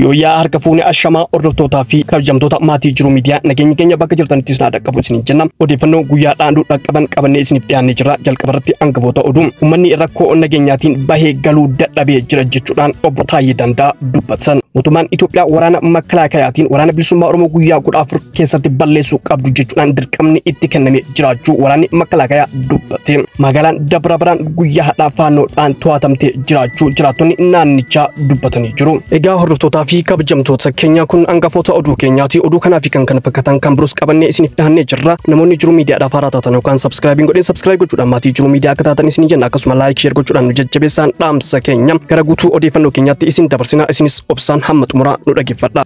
Yooyyaa harka fuunee ashamaa hordoftootaa fi kabajamtoota maatii Jiruu Miidiyaa nageenyi keenya bakka jirtanitti isin dhaqqabu isiniin jenna. Odeeffannoo guyyaadhaan dhaqqaban qabannee isiniif dhiyaannee jirra. Jalqabarratti hangafoota oduu uummanni rakkoo nageenyaatiin bahee galuu dadhabee jira jechuudhaan obbo Taayyee Danda'a dubbatan. Mootummaan Itoophiyaa waraana makkalaakayaatiin waraana bilisummaa Oromoo guyyaa 14 keessatti balleessuu qabdu jechuudhaan dirqamni itti kenname jiraachuu waraanni makkalaakayaa dubbate. Magaalaan Dabra Birhaan guyyaa hadhaa faannoodhaan to'atamtee jiraachuu jiraattonni naannichaa dubbatanii jiru. Egaa hordoftootaa fi kabajamtoota keenya kun hangafoota oduu keenyaati. Oduu kanaa fi kan kana fakkaatan kan biroos qabannee isiniif dhiyaannee jirra. Namoonni Jiruu Miidiyaadhaaf haaraa taatan yookaan subscribe godhin subscribe gochuudhaan maatii Jiruu Miidiyaa akka taatan isin jenna. Akkasuma like share gochuudhaan nu jajjabeessaan dhaamsa keenya gara guutuu odeeffannoo keenyaatti isin dabarsina. Isinis obsaan hamma xumuraa nu dhaggeeffadha.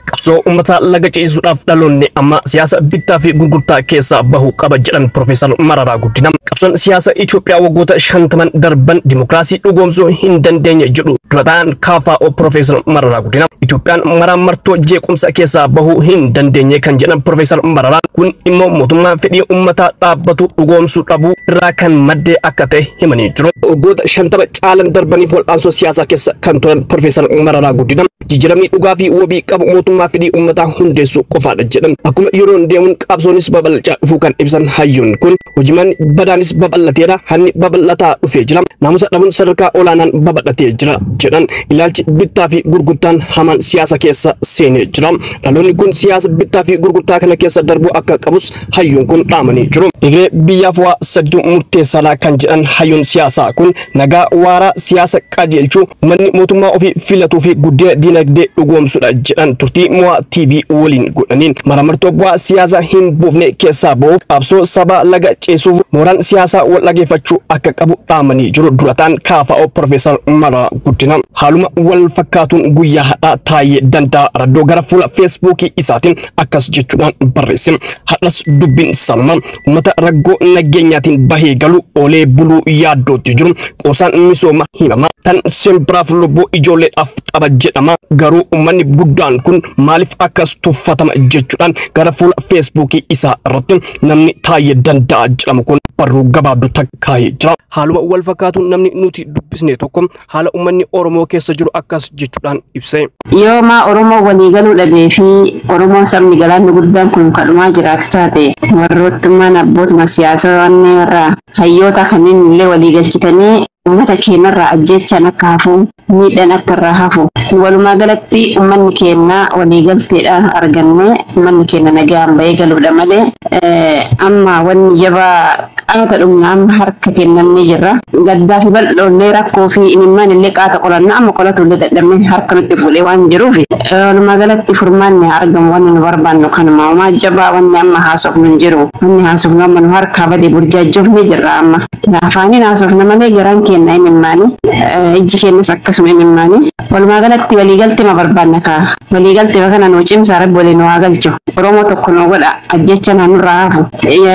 Qabsoo uummata laga ceesisuudhaaf dhaloonni amma siyaasa bittaa fi gurgurtaa keessaa bahuu qaba jedhan Profeesar Mararaa Guddina. Qabsoon siyaasa Itoophiyaa waggoota 50 darban dimokiraasii dhugoomsuu hin dandeenye jedhu durataan KFO Profeesar Mararaa Guddina. Itoophiyaan maraamartoo jeequmsa keessaa bahuu hin dandeenye kan jedhan Profeesar Mararaan kun immoo mootummaa fedhii uummataa dhaabbatu dhugoomsuu dhabuu irraa kan madde akka ta'e himanii jiru. Waggoota 50 caalan darbaniif wal'aansoo siyaasaa keessa kan turan Profeesar Mararaa Guddina jijjiiramni dhugaa fi wabii qabu mootummaa fedhii uummataa hundeessuu qofaadha jedhan. Akkuma yeroon deemuun qabsoonis babal'achaa dhufuu kan ibsan hayyoon kun hojiimaan badaanis babal'ateera, hanni babal'ataa dhufee jira, naamusa dhabuun sadarkaa olaanaan babal'atee jira jedhan. Ilaalchi bittaa fi gurgurtaan hamaan siyaasa keessa seenee jira. Dhaloonni kun siyaasa bittaa fi gurgurtaa kana keessa darbuu akka qabus hayyoon kun dhaamanii jiru. Egeree biyyaaf waa sadiitu murteessaadha kan jedhan hayyoon siyaasaa kun nagaa waaraa siyaasa qajeelchuu, uummanni mootummaa ofii filatuu fi guddina dinagdee dhugoomsuudha jedhan turtii Mo'aa TV waliin godhaniin. Maraamartoo bu'aa siyaasaa hin buufne keessaa bahuuf qabsoo sabaa laga ceesuuf mooraan siyaasaa wal dhageeffachuu akka qabu dhaamanii jiru durataan KFO Profeesar Mararaa Guddina. Haaluma wal fakkaatuun guyyaa hadhaa Taayyee Danda'a raddoo gara fuula Feesbuukii isaatiin akkas jechuudhaan barreesse. Hadhas dubbiin sanuma uummata rakkoo nageenyaatiin bahee galu oolee buluu yaaddootti jiru qoosaan misooma himama tan simbiraaf lubbuu ijoolleedhaaf tapha jedhama garuu uummanni guddaan kun maaliif akkas tuffatama jechuudhaan gara fuula Feesbuukii isaa irratti namni Taayyee Danda'a jedhamu kun barruu gabaabduu takkaayee jira. Haaluma wal fakkaatuun namni nuti dubbisne tokko haala uummanni Oromoo keessa jiru akkas jechuudhaan ibse. Yooma Oromoo walii galuu dhabee fi Oromoon sabni galaanni guddaan kun kadhumaa jiraatu taate warroottummaan abbootuma siyaasaa waan irraa hayyoota kanneen illee walii galchitanii uummata keenyarraa ajjeechaan akka hafu, miidhaan akka irraa hafu, walumaa galatti uummanni keenya waliigalteedhaan argannee uummanni keenya nagaan bahee galuudha malee amma wanni jabaa qaata dhumna amma harka kennannee jirra. Gaddaa fi bal'oollee rakkoo fi imimmaan illee qaata qolanna amma qolatu illee dadhabnee harka nutti fuudhee waan jiruuf walumaa galatti furmaanni argamu wanni nu barbaannu kanuma homaa jabaa wanni amma haasofnu hin jiru. Wanni haasofnu amma nu harkaa badee burjaajjoofnee jirra amma. Afaaniin haasofna malee garaan keenya imimmaanii ijji keenyas akkasuma imimmaanii. Walumaa galatti waliigaltee ma barbaanna kaa waliigaltee kana nuu cimsaa rabbi waliin nu haa galchu. Oromoo tokko nu godha ajjecha nurraa hafu.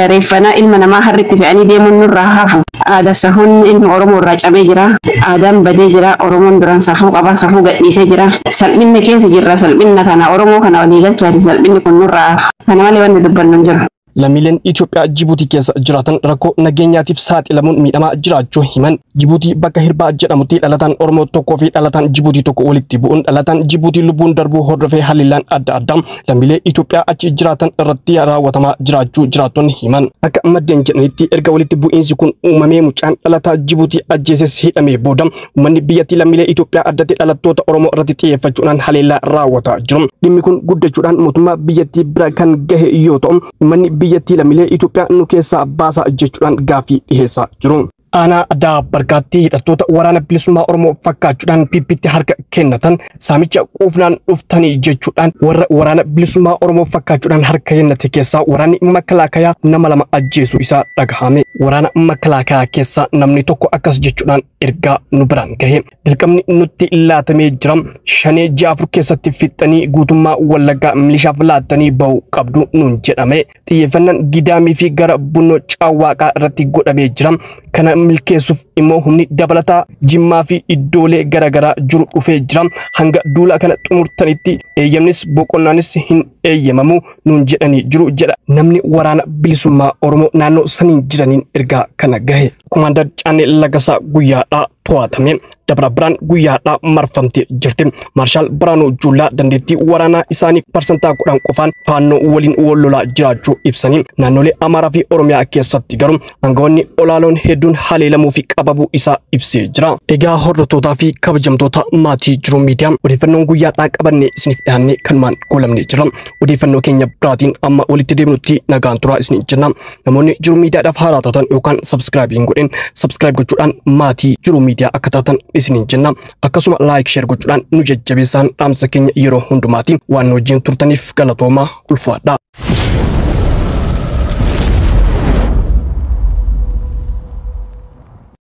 Reeffanaa ilma namaa harritti fe'anii deemuun nurraa hafu. Aadaa safuun ilma Oromoo irraa cabee jira. Aadaan badee jira. Oromoon duraan safuu qaba. Safuu gadhiisee jira. Salphinni keessa jirra. Salphinna kana Oromoo kana waliigalchaati. Salphinni kun nurraa hafu. Kana malee wanni dubbannu hin jiru. Lammiileen Itoophiyaa Jibuutii keessa jiraatan rakkoo nageenyaatiif saaxilamuun miidhamaa jiraachuu himan. Jibuutii bakka Hirbaa jedhamutti dhalataan Oromoo tokkoo fi dhalataan Jibuutii tokko walitti bu'uun dhalataan Jibuutii lubbuun darbuu hordofee haliilaan adda addaa lammiilee Itoophiyaa achi jiraatan irratti raawwatamaa jiraachuu jiraattonni himan. Akka maddeen jedhanitti erga walitti bu'iinsi kun uumamee mucaan dhalataa Jibuutii ajjeeses hidhamee booda uummanni biyyattii lammiilee Itoophiyaa addatti dhalattoota Oromoo irratti xiyyeeffachuudhaan haleellaa raawwataa jiru. Dhimmi kun guddachuudhaan mootummaa biyyattii bira kan gahe yoo ta'u uummanni biyyattii lammiilee Itoophiyaa nu keessaa baasaa jechuudhaan gaaffii dhiheessaa jiru. Aanaa Addaa Bargaatti hidhattoota waraana bilisummaa Oromoo fakkaachuudhaan PPtti harka kennatan saamicha quufnaan dhuftanii jechuudhaan warra waraana bilisummaa Oromoo fakkaachuudhaan harka kennate keessaa waraanni makkalaakayaa nama lama ajjeesuu isaa dhagahame. Waraana makkalaakayaa keessaa namni tokko akkas jechuudhaan ergaa nu biraan gahe. Dirqamni nutti laatamee jira. 5 6 4 keessatti fixxanii guutummaa Wallaggaa milishaaf laattanii bahuu qabdu nuun jedhame. Xiyyeeffannaan Gidaamii fi gara Bunnoo Caawwaaqaa irratti godhamee jira. Kana Milkeessuuf immoo humni dabalataa Jimmaa fi iddoolee garaagaraa jiru dhufee jira. Hanga duula kana xumurtanitti eeyyamnis boqonnaanis hin eeyyamamu nuun jedhanii jiru jedha namni waraana bilisummaa Oromoo naannoo saniin jiraniin ergaa kana gahe. Kumaandar Caannee Lagasaa guyyaadhaa to'atame. Dabra Biraan guyyaadhaa marfamtee jirti. Maarshaal Biraanuu Juulaa dandeettii waraanaa isaanii 10% qofaan Faannoo waliin wal lolaa jiraachuu ibsanii, naannolee Amaaraa fi Oromiyaa keessatti garuu aangawoonni olaanoon hedduun haleelamuu fi qabamuu isaa ibsee jira. Egaa hordoftootaa fi kabajamtoota maatii Jiruu Miidiyaa, odeeffannoon guyyaadhaa qabannee isiniif dhiyaanne kanumaan goolabnee jira. Odeeffannoo keenya biraatiin amma walitti deemnutti nagaan turaa isiniin jenna. Namoonni Jiruu Miidiyaadhaaf haaraa taatan yookaan subscribe hin godhin, subscribe gochuudhaan maatii Jiruu Miidiyaa akka taatan isiniin jenna. Akkasuma like, share gochuudhaan nu jajjabeessaan dhaamsa keenya yeroo hundumaati. Waan nu wajjin turtaniif galatoomaa, ulfaadhaa.